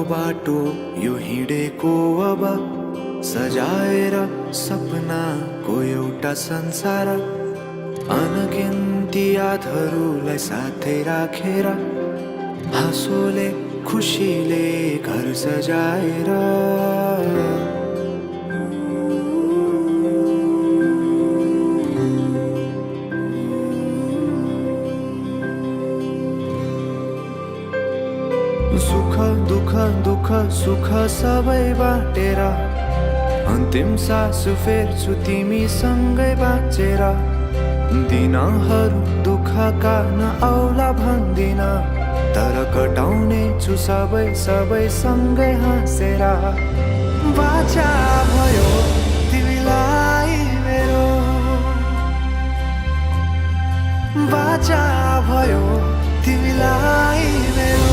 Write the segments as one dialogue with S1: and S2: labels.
S1: बाटो यो हिँडेको अब सजाएर सपनाको एउटा संसार अनगिन्ती यादहरूलाई साथै राखेर हाँसोले खुसीले घर सजाएर सुख दुःख दुःख सुख सबै बाटेर अन्तिम सास फेर्छु तिमीसँगै बाँचेर दिनहरू दुःखका नआउला भन्दिन तर कटाउने छु सबै सबै सँगै हाँसेर बाचा भयो तिमीलाई मेरो बाचा भयो तिमीलाई मेरो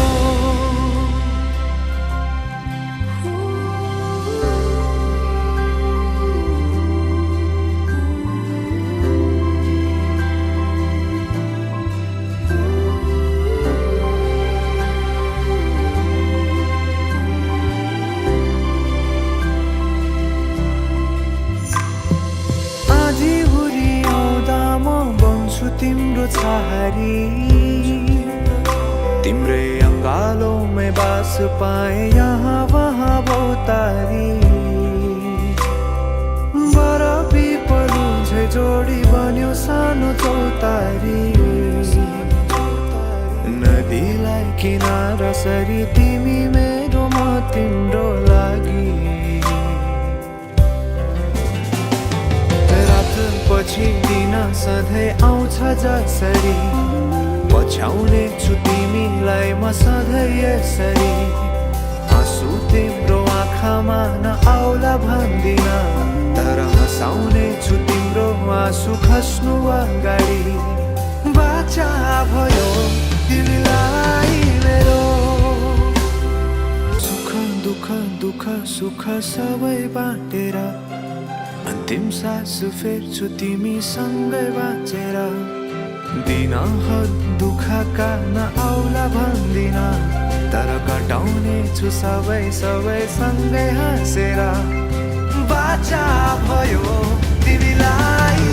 S1: तिम्रो छहारी तिम्रै अङ्गालोमै बास पाए यहाँ वहाँ बहुतारी बरफी पलु झै जोडी बन्यो सानो चौतारी नदीलाई किनारा सरी तिमी मेरो म तिम्रो लागि पछि दिन सधैँ आउँछ जसरी पछ्याउने छु तिमीलाई म सधैँ यसरी आँसु तिम्रो आँखामा नआउला भन्दिन तर हँसाउने छु तिम्रो आँसु खस्नु अगाडि बाचा भयो तिमीलाई मेरो सुख दुःख दुःख सुख सबै बाटेर अन्तिम सास फेर्छु तिमीसँगै बाँचेर दिनहरू दुःखका नआउला भन्दिन तर कटाउने छु सबै सबै सँगै हाँसेर बाचा भयो तिमीलाई